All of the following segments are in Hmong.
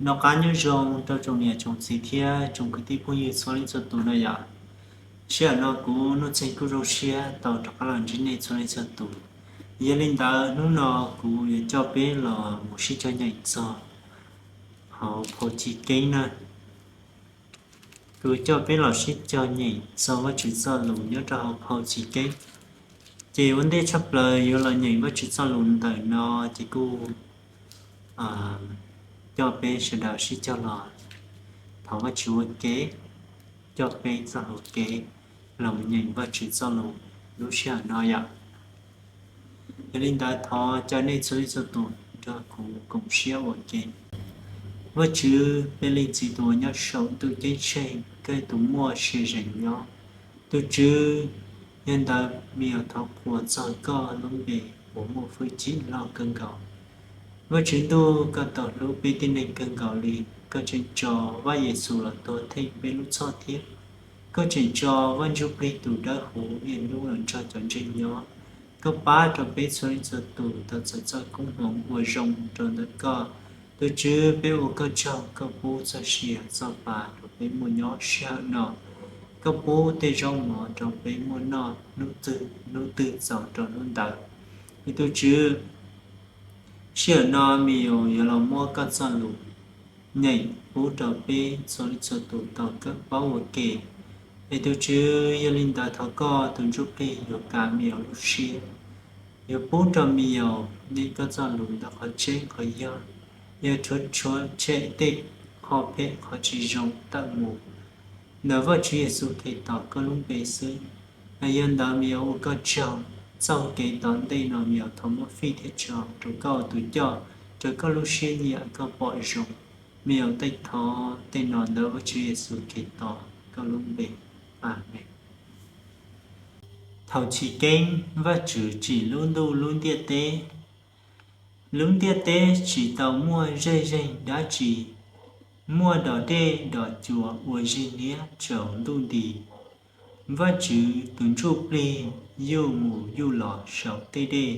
Noj qab nyob zoo rau tsoom niam tsoom txiv thiab tsoom kwv tij phooj ywg txhua leej txhua tus no yom. Sij hawm no kuv Nuj Txeeg kuj zoo siab tau rov qab los ntsib nej txhua leej txhua tus. Yog li ntawd hnub no kuv yuav coj peb los mus sib cog nyeem txog hauv phau Chiv Keeb na. Kuv coj peb los sib cog nyeem txog Vajtswv txoj lus nyob rau hauv phau Chiv Keeb. Ces ua ntej tshaj plaws yuav los nyeem Vajtswv txoj lus ntawm no, ces kuj coj peb sawv daws sib cog los thov Vajtswv ua ke, coj peb txoj hau kev los nyeem Vajtswv txoj lus lub sij hawm no yom. Yog li ntawd thov caw nej txhua leej txhua tus nrog kuv koom siab ua ke. Vajtswv peb leej Txiv tus uas nyob saum ntuj ceeb tsheej, koj yog tus muaj sia ze nyob. Tus Tswv, yog li ntawd me nyuam thov qhuas txog koj lub npe uas muaj hwj chim loj kawg nkaus. Vajtswv ntuj, koj tau hlub peb tib neeg kawg nkaus li, koj tseem tso Vaj Yexus los tuag theej peb lub txhoj thiab. Koj tseem tso Vaj Ntsuj Plig tus dawb huv niaj hnub los nrog cov ntseeg nyob. Koj pab rau peb txhua leej txhua tus tau txais txoj koob hmoov uas zoo rau ntawm koj. Tus Tswv, peb ua koj tsaug, koj pub txoj sia txoj pa rau peb muaj nyob sij hawm no. Koj pub tej zaub mov rau peb muaj noj hnub twg hnub twg txaus rau hnub ntawd. Es tus Tswv, sij hawm no me nyuam yuav los muab koj txoj lus nyeem pub rau peb txhua leej txhua tus tau kawm paub ua ke. Es tus Tswv, yog li ntawd thov koj tus Ntsuj Plig yuav kav me nyuam lub siab, yuav pub rau me nyuam nyeem koj txoj lus ntawm qhov tseeb qhov yog, yuav rhuav tshem tej qhov phem qhov tsis zoo tawm mus ntawm Vajtswv Yexus Khetos koj lub npe xwb. Yog li ntawd me nyuam ua koj tsaug, txoj kev tom ntej no me nyuam thov muab fij thiab tso rau koj ua tus coj, rau koj lub siab nyiam koj pom zoo. Me nyuam tej thov tej no ntawm Vajtswv Yexus Khetos koj lub npe. Amees. Thaum chiv keeb Vajtswv tsim lub ntuj lub ntiaj teb. Lub ntiaj teb tsis tau muaj zej zeeg dab tsi, muaj dos dej dos cua ua zij niab tsaus ntuj nti. Vajtswv tus Ntsuj Plig yuj mus yuj los saum tej dej.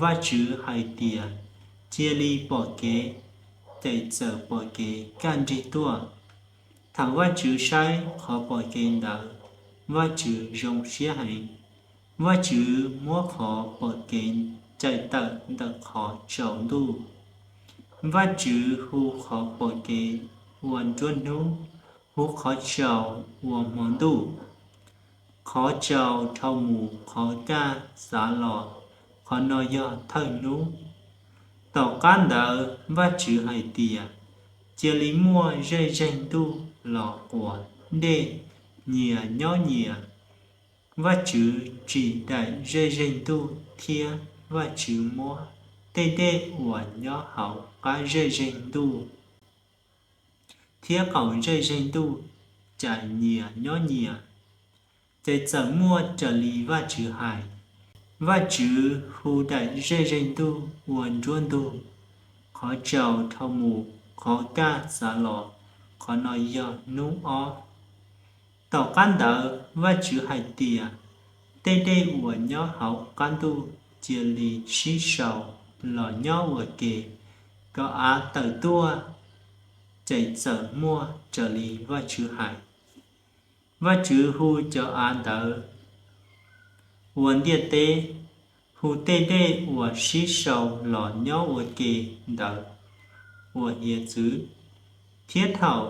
Vajtswv hais tias, cia li pom kev. Ces txawm pom kev kaj nrig tuaj. Thaum Vajtswv saib qhov pom kev ntawd, Vajtswv zoo siab heev. Vajtswv muab qhov pom kev ncaim tawm ntawm qhov tsaus ntuj. Vajtswv hu qhov pom kev ua nruab hnub, hu qhov tsaus ua hmo ntuj. Qhov tsaus dhau mus, qhov kaj xav los, qhov no yog thawj hnub. Tom qab ntawd Vajtswv hais tias, cia li muaj zej zeeg ntuj los quas dej nyias nyob nyias. Vajtswv tsim daim zej zeeg ntuj thiab Vajtswv muab tej dej uas nyob hauv qab zej zeeg ntuj thiab qaum zej zeeg ntuj cais nyias nyob nyias. Ces txawm muaj raws li Vajtswv hais. Vajtswv hu daim zej zeeg ntuj ua nruab ntug. Qhov tsaus dhau mus, qhov kaj xav los, qhov no yog hnub ob. Tom qab ntawd Vajtswv hais tias, tej dej uas nyob hauv qab ntuj cia li sib sau los nyob ua ke, kom av tawm tuaj. Ces txawm muaj raws li Vajtswv hais. Vajtswv hu cov av ntawd ua ntiaj teb, hu tej dej uas sib sau los nyob ua ke ntawd ua hiav txwv. Thiab thaum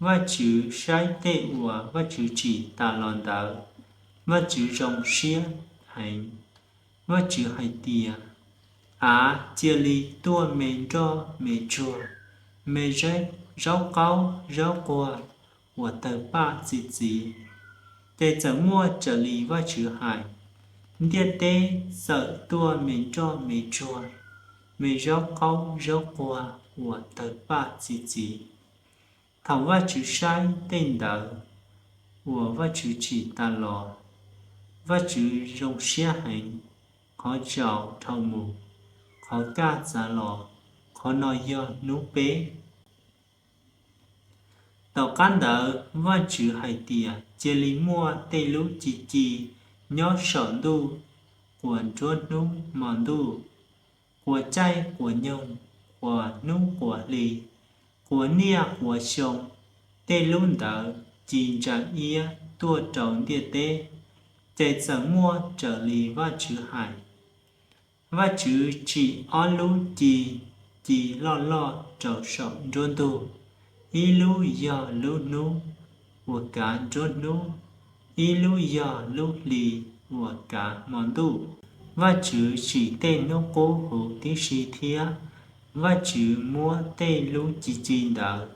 Vajtswv saib tej uas Vajtswv tsim tas los ntawd, Vajtswv zoo siab heev. Vajtswv hais tias, av cia li tuaj me nroj me tsuag, me zaub qaub zaub quag uas tawg paj txi txiv. Ces txawm muaj raws li Vajtswv hais. Ntiaj teb txawm tuaj me nroj me tsuag, me zaub qaub zaub quag uas tawg paj txi txiv. Thaum Vajtswv saib tej ntawd uas Vajtswv tsim tas los, Vajtswv zoo siab heev. Qhov tsaus dhau mus, qhov kaj xav los, qhov no yog hnub peb. Tom qab ntawd Vajtswv hais tias, cia li muaj tej lub ci ci nyob saum ntuj, quas nruab hnub hmo ntuj, quas caij quas nyoog, quas hnub quas hli, quav niaj quav xyoo, tej lub ntawd ci ntsa iab tuaj rau ntiaj teb, ces txawm muaj raws li Vajtswv hais. Vajtswv tsim ob lub ci, ci loj loj rau saum nruab ntug, ib lub yog lub hnub uas kav nruab hnub, ib lub yog lub hli uas kav hmo ntuj. Vajtswv tsim tej hnub qub huv tib si thiab Vajtswv muab tej lub ci ci ntawd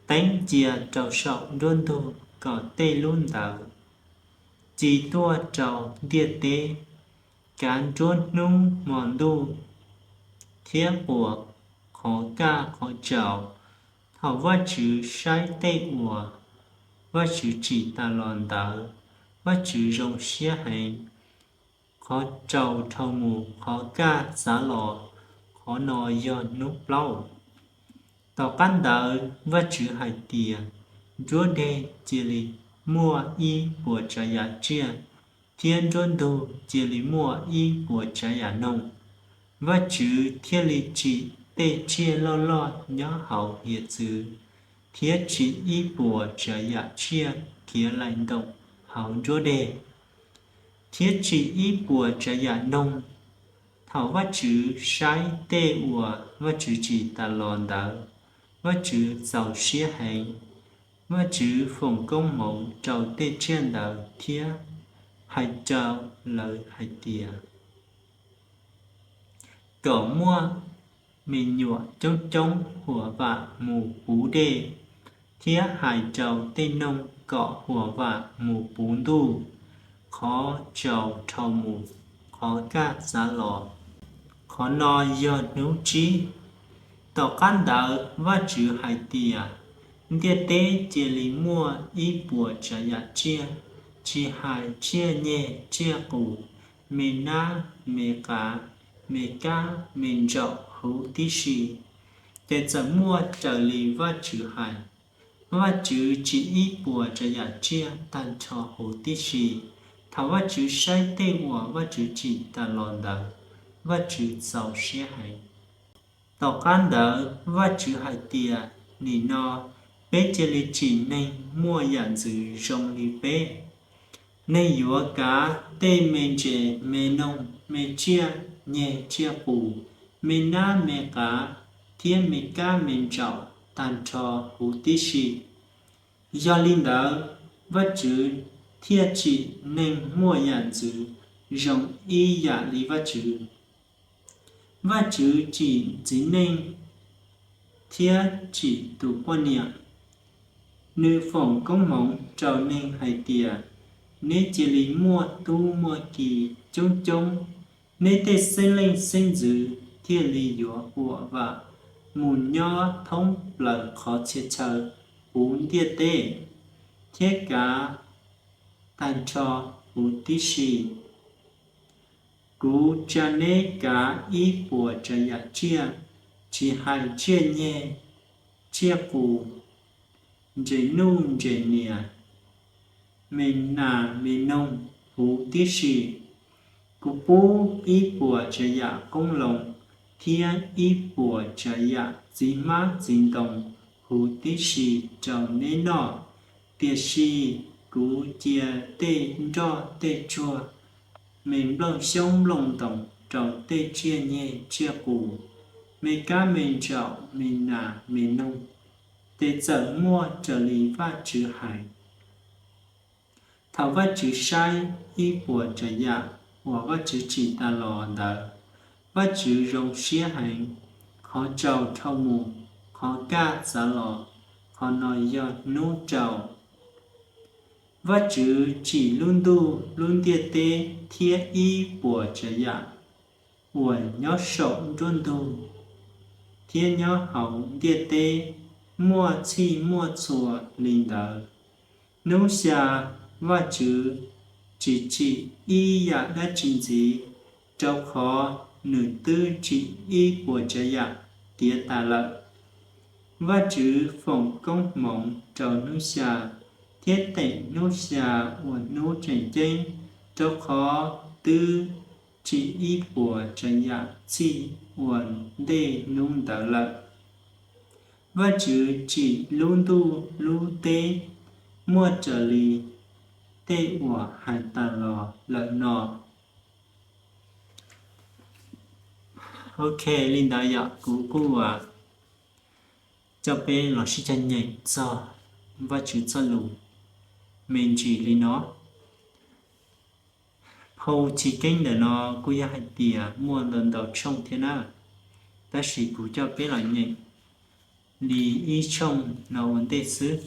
teeb cia rau saum nruab ntug kom tej lub ntawd ci tuaj rau ntiaj teb, kav nruab hnub hmo ntuj, thiab quas qhov kaj qhov tsaus. Thaum Vajtswv saib tej uas Vajtswv tsim tas los ntawd, Vajtswv zoo siab heev. Qhov tsaus dhau mus, qhov kaj txav los, qhov no yog hnub plaub. Tom qab ntawd Vajtswv hais tias, nruab deg cia li muaj ib puas tsav yam tsiaj, thiab nruab ntug cia li muaj ib puas tsav yam noog. Vajtswv thiaj li tsim tej tsiaj loj loj nyob hauv hiav txwv, thiab tsim ib puas tsav yam tsiaj khiav laim ntoos hauv nruab deg, thiab tsim ib puas tsav yam noog. Thaum Vajtswv saib tej uas Vajtswv tsim tas los ntawd, Vajtswv txaus siab heev. Vajtswv foom koob hmoov rau tej tsiaj ntawd thiab hais rau lawv hais tias, kom muab me nyuam coob coob huam vam mus puv dej, thiab hais rau tej noog kom huam vam mus puv ntuj. Qhov tsaus dhau mus, qhov kaj txav los, qhov no yog hnub tsib. Tom qab ntawd Vajtswv hais tias, ntiaj teb cia li muaj ib puas tsav yam tsiaj, tsis hais tsiaj nyeg tsiaj qus, me nab me qav, me kab me ntsaum huv tib si. Ces txawm muaj raws li Vajtswv hais. Vajtswv tsim ib puas tsav yam tsiaj tag nrho huv tib si. Thaum Vajtswv saib tej uas Vajtswv tsim tas los ntawd, Vajtswv txaus siab heev. Tom qab ntawd Vajtswv hais tias, nim no peb cia li tsim neeg muaj yam ntxwv zoo li peb. Neeg yuav kav tej me ntses me noog, me tsiaj nyeg tsiaj qus, me nab me qav, thiab me kab me ntsaum tag nrho huv tib si. Yog li ntawd, Vajtswv thiaj tsim neeg muaj yam ntxwv zoo ib yam li Vajtswv. Vajtswv tsim txiv neej thiab tsim tus poj niam. Nws foom koob hmoov rau neeg hais tias, neb cia li muaj tub muaj ki coob coob, neb tej xeeb leej xeeb ntxwv thiaj li yuav huam vam mus nyob thoob plaws qhov txhia chaw puv ntiaj teb, thiab kav tag nrho huv tib si. Kuv tsa neb kav ib puas tsav yam tsiaj, tsis hais tsiaj nyeg, tsiaj qus, ntses nuj ntses nias, me nas me noog huv tib si. Kuv pub ib puas tsav yam qoob loo thiab ib puas tsav yam txiv hmab txiv ntoo huv tib si rau neb noj, tiam sis kuv cia tej nroj tej tsuag, me nplooj xyoob nplooj ntoos rau tej tsiaj nyeg tsiaj qus, me kab me ntsaum me nas me noog. Ces txawm muaj raws li Vajtswv hais. Thaum Vajtswv saib ib puas tsav yam uas Vajtswv tsim tas los ntawd, Vajtswv zoo siab heev. Qhov tsaus dhau mus, qhov kaj txav los, qhov no yog hnub rau. Vajtswv tsim lub ntuj lub ntiaj teb thiab ib puas tsav yam uas nyob saum nruab ntug thiab nyob hauv ntiaj teb, muaj txhij muaj txhua li ntawd. Hnub xya Vajtswv tsis tsim ib yam dab tsi ntxiv, rau qhov nws twb tsim ib puas tsav yam tiav tas lawm. Vajtswv foom koob hmoov rau hnub xya thiab teem hnub xya ua hnub tseem ceeb, rau qhov twb tsim ib puas tsav yam txij ua ntej hnub ntawd lawm. Vajtswv tsim lub ntuj lub teb muaj raws li tej uas hais tas los lawm no. Ok, li ntawd yog kuv kuj coj peb los sib cog nyeem txog Vajtswv txoj lus me ntsis li no. Phau Chiv Keeb ntawm no kuj yog hais tias muaj ntau ntau tshooj thiab na, tab sis kuv coj peb los nyeem li ib tshooj no ua ntej xwb.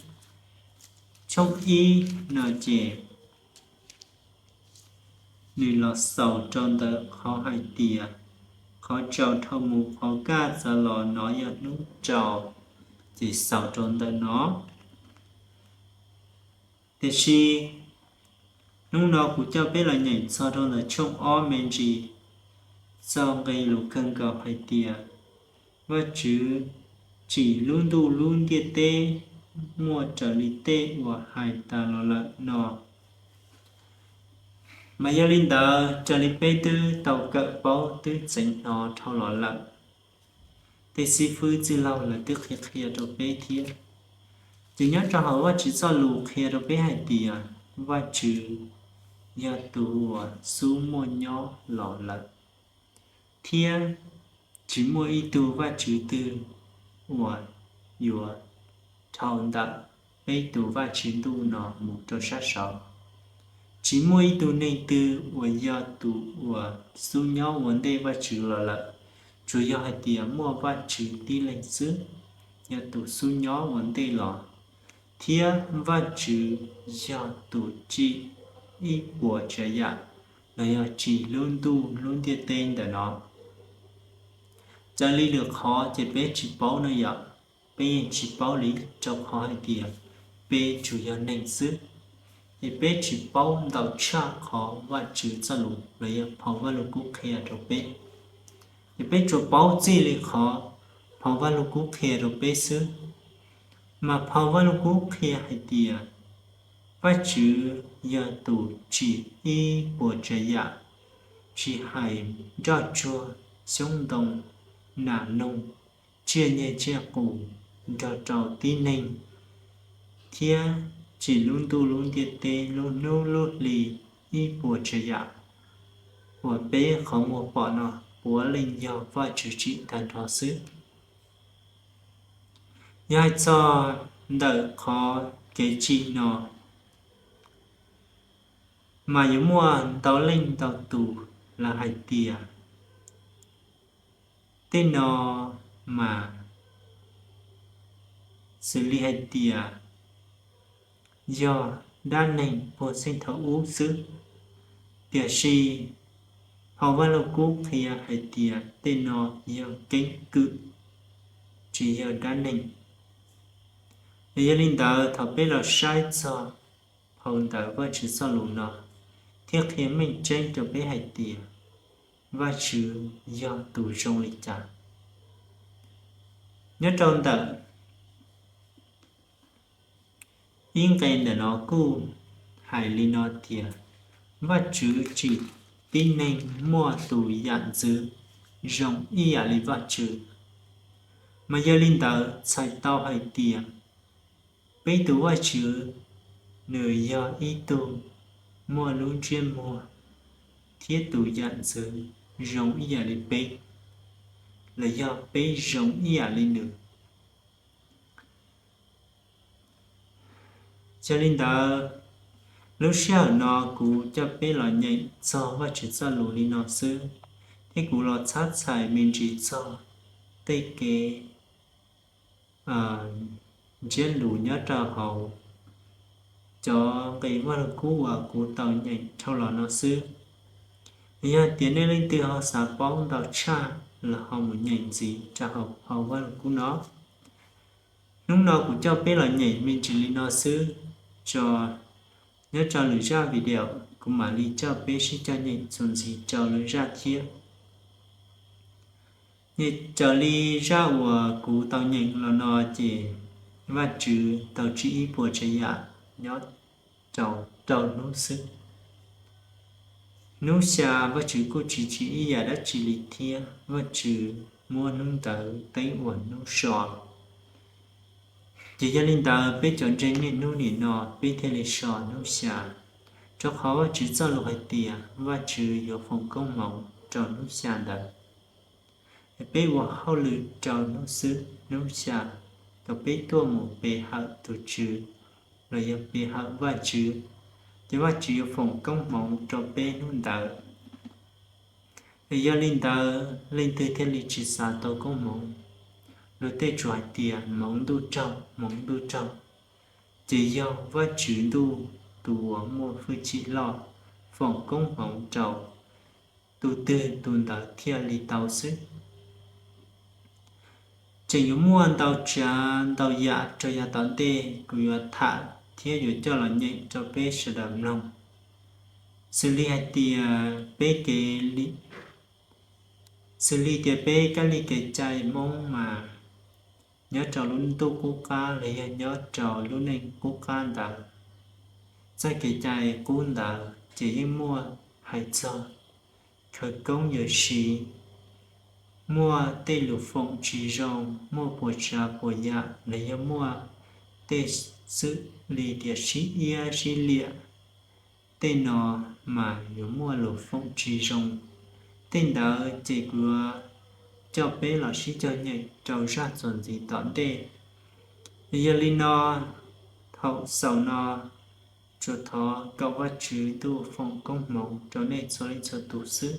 Tshooj ib no ces nws los xaus rau ntawm qhov hais tias qhov tsaus dhau mus qhov kaj txav los no yog hnub rau, ces xaus rau ntawm no. Tiam sis hnub no kuv coj peb los nyeem txog rau ntawm tshooj ob me ntsis, txog nqe lus kawg nkaus hais tias Vajtswv tsim lub ntuj lub ntiaj teb muaj raws li tej uas hais tas los lawm no. Mas yog li ntawd raws li peb twb tau kawm paub twb txeev hnov dhau los lawm, tej xib fwb txwj laug lawv twb qhia qhia rau peb thiab. Ces nyob rau hauv Vajtswv txoj lus qhia rau peb hais tias Vajtswv yog tus uas xub muaj nyob los lawm, thiab tsis muaj ib tug Vajtswv twg uas yuav dhau ntawm peb tus Vajtswv ntuj no mus rau sab saud. Tsis muaj ib tug neeg twg uas yog tus uas xub nyob ua ntej Vajtswv los lawm, tsuas yog hais tias muaj Vajtswv tib leeg xwb yog tus xub nyob ua ntej los, thiab Vajtswv yog tus tsim ib puas tsav yam los yog tsim lub ntuj lub ntiaj teb ntawm no. Raws li lwm qhov ces peb tsis paub no yom, peb yeej tsis paub li, rau qhov hais tias peb tsuas yog neeg xwb, ces peb tsis paub ntau tshaj qhov Vajtswv txoj lus los yog phau Vajluskub qhia rau peb. Ces peb tsuas paub txij li qhov phau Vajluskub qhia rau peb xwb. Mas phau Vajluskub qhia hais tias Vajtswv yog tus tsim ib puas tsav yam, tsis hais nroj tsuag, xyoob ntoo, nas noog, tsiaj nyeg tsiaj qus, nrog rau tib neeg, thiab tsim lub ntuj lub ntiaj teb, lub hnub lub hli, ib puas tsav yam uas peb qhov muag pom no puav leej yog Vajtswv tsim tag nrho xwb. Yog hais txog ntawm qhov kev tsim no, mas yuav muaj ntau leej ntau tus lawv hais tias tej no mas xws li hais tias yog dab neeg puag txheej thaum ub xwb, tiam sis phau Vajluskub qhia hais tias tej no yog keeb kwm, tsis yog dab neeg. Yog li ntawd thaum peb los saib txog phau ntawv Vajtswv txoj lus no, thiab qhia meej tseeb rau peb hais tias Vajtswv yog tus zoo li cas. Nyob rau ntawm ib nqe ntawm no kuj hais li no tias Vajtswv tsim tib neeg muaj tus yam ntxwv zoo ib yam li Vajtswv. Mas yog li ntawd txhais tau hais tias peb tus Vajtswv nws yog ib tug muaj lub ntsiab muag thiab tus yam ntxwv zoo ib yam li peb, los yog peb zoo ib yam li nws. Yog li ntawd, lub sij hawm no kuv coj peb los nyeem txog Vajtswv txoj lus li no xwb, thiab kuv los txhab txhais me ntsis txog tej kev ntsiab lus nyob rau hauv cov nqe Vajluskub uas kuv tau nyeem dhau los no xwb. Yog hais tias nej leej twg ho xav paub ntau tshaj los ho mus nyeem ntxiv rau hauv phau Vajluskub no. Hnub no kuv coj peb los nyeem me ntsis li no xwb, tso nyob rau lwm zaj video kuv mam li coj peb sib cog nyeem txuas ntxiv rau lwm zaj thiab. Nyeem raws li zaj uas kuv tau nyeem los no ces Vajtswv tau tsim ib puas tsav yam nyob rau rau hnub xwb. Hnub xya Vajtswv kuj tsis tseg ib yam dab tsi li thiab, Vajtswv muab hnub ntawd teeb ua hnub so. Ces yog li ntawd peb cov ntseeg niaj hnub nim no peb thiaj li so hnub xya, rau qhov Vajtswv txoj lus hais tias Vajtswv yuav foom koob hmoov rau hnub xya ntawd. Peb ua hauj lwm rau hnub xwb, hnub xya, thaum peb tuaj mus pe hawm tus Tswv los yog pe hawm Vajtswv, ces Vajtswv yuav foom koob hmoov rau peb hnub ntawd. Es yog li ntawd leej twg thiaj li tsis xav tau koob hmoov? Luag tej tsuas hais tias hmoov ntuj raug, hmoov ntuj raug. Ces yog Vajtswv ntuj tus uas muaj hwj chim loj foom koob hmoov rau tus twg tus ntawd thiaj li tau xwb. Tseem yuav muaj ntau tsav ntau yam rau yav tom ntej kuv yuav tham thiab yuav coj los nyeem rau peb sawv daws mloog. Xws li hais tias peb kev, xws li tias peb kab li kev cai Hmoob mas nyob rau lub ntuj qub qab los yog nyob rau lub neej qub qab ntawd, txoj kev cai qub ntawd ces yeej muaj hais txog khawv koob yuav siv, muaj tej lus foom tsis zoo, muaj puas tsav puas yam los yog muaj tej xws li tias sib iab sib liam, tej no mas yuav muaj lus foom tsis zoo. Tej ntawd ces kuv yuav coj peb los sib cog nyeem rau zaj txuas ntxiv tom ntej. Yog li no, thaum xaus no, tsuas thov kom Vajtswv ntuj foom koob hmoov rau nej txhua leej txhua tus xwb.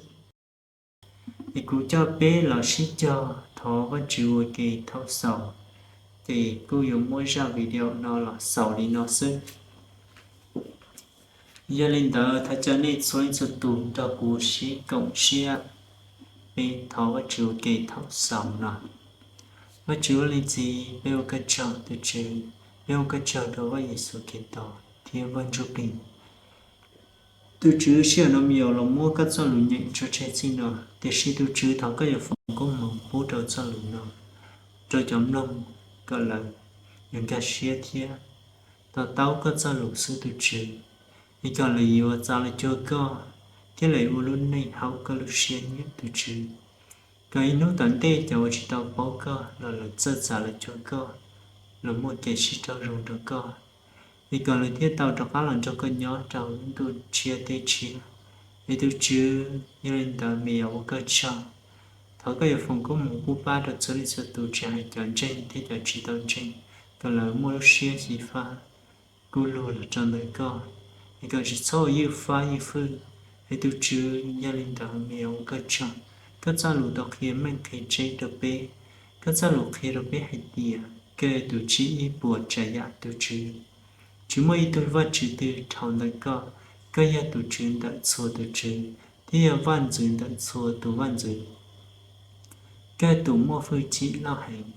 Es kuv coj peb los sib cog thov Vajtswv ua ke thaum xaus, ces kuj yuav muab zaj video no los xaus li no xwb. Yog li ntawd thov caw nej txhua leej txhua tus nrog kuv sib koom siab, peb thov Vajtswv ua ke thaum xaus no. Vajtswv Leej Txiv, peb ua koj tsaug tus Tswv, peb ua koj tsaug rau Vaj Yexus Khetos thiab Vaj Ntsuj Plig. Tus Tswv, sij hawm no me nyuam los muab koj txoj lus nyeem tso tseg txij no, tiam sis tus Tswv thov koj yuav foom koob hmoov pub rau txoj lus no rau cov mloog, kom lawv yuav nkag siab thiab to taub koj txoj lus xwb tus Tswv, es kom lawv yuav txav los cuag koj thiab lawv ua lub neej haum koj lub siab nyiam tus Tswv, kom ib hnub tom ntej cov uas tsis tau paub koj los lawv txawj txav los cuag koj, los muaj kev sib raug zoo rau koj, es kom lawv thiaj tau rov qab los nrog koj nyob rau lub ntuj tshiab teb tshiab. Es tus Tswv, yog li ntawd me nyuam ua koj tsaug, thov koj yuav foom koob hmoov pub pab rau txhua leej txhua tus tsis hais cov ntseeg thiab cov tsis tau ntseeg, kom lawv muaj lub siab xyiv fab kub lug los rau ntawm koj, es kom tsis txhob ua ywj fab ywj fwj. Es tus Tswv, yog li ntawd me nyuam ua koj tsaug, koj txoj lus tau qhia meej qhia tseeb rau peb, koj txoj lus qhia rau peb hais tias koj yog tus tsim ib puas tsav yam tus Tswv. Tsis muaj ib tug vaj tswv twg dhau ntawm koj, koj yog tus Tswv ntawm txhua tus tswv, thiab yog vaj ntxwv ntawm txhua tus vaj ntxwv. Koj yog tus muaj hwj chim loj heev,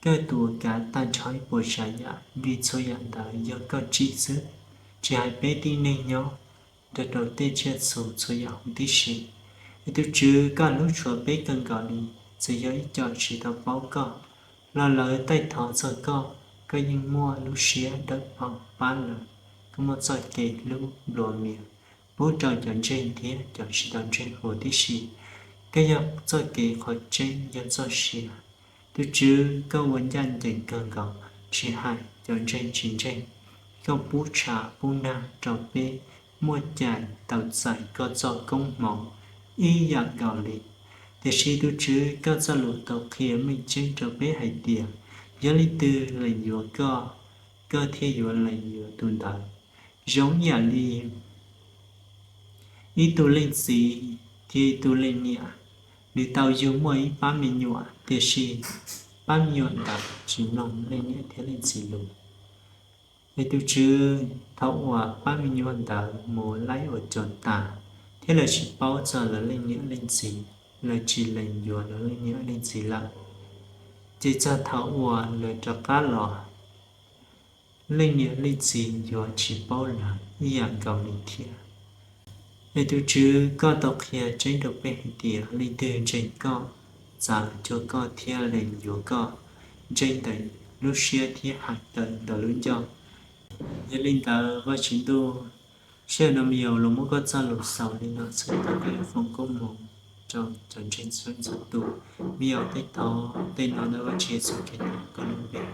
koj yog tus uas kav tag nrho ib puas tsav yam, vim txhua yam ntawd yog koj tsim xwb, tsis hais peb tib neeg nyob nrog rau tej tsiaj txhu txhua yam huv tib si. Es tus Tswv, koj hlub tshua peb kawg nkaus li, txawm yog ib co tsis tau paub koj los lawv taij thov txog koj, koj yeej muaj lub siab dawb paug pab lawv. Koj muaj txoj kev hlub nplua mias pub rau cov ntseeg thiab cov tsis tau ntseeg huv tib si. Koj yog txoj kev qhov tseeb, yog txoj sia. Tus Tswv, koj ua ncaj ncees kawg nkaus, tsis hais cov ntseeg tsis ntseeg. Koj pub tshav pub nag rau peb muaj cai tau txais koj txoj koob hmoov ib yam nkaus li. Tiam sis tus Tswv, koj txoj lus tau qhia meej tseeb rau peb hais tias yog leej twg lees yuav koj, koj thiaj yuav lees yuav tus ntawd. Zoo ib yam li ib tug leej txiv thiab ib tug leej niam, nws tau yug muaj ib pab me nyuam, tiam sis pab me nyuam ntawd tsis mloog leej niam thiab leej txiv lus. Es tus Tswv, thaum uas pab me nyuam ntawd mus laij ua cos tas, thiab lawv tsis paub txog lawv leej niam leej txiv, lawv tsis lees yuav lawv leej niam leej txiv lawm, ces txog thaum uas lawv rov qab los, leej niam leej txiv yuav tsis paub lawv ib yam nkaus li thiab. Es tus Tswv, koj tau qhia tseeb rau peb hais tias leej twg ntseeg koj, txav los cuag koj thiab lees yuav koj, ntseeg ntawm lub siab thiab hais tawm ntawm lub ncauj, yog li ntawd Vajtswv ntuj, Sij hawm no me nyuam los muab koj txoj lus xaus li no txhawb tau koj yuav foom koob hmoov rau cov ntseeg txhua leej txhua tus. Me nyuam tej thov tej no ntawm Vajtswv Yexus Khetos koj lub npe.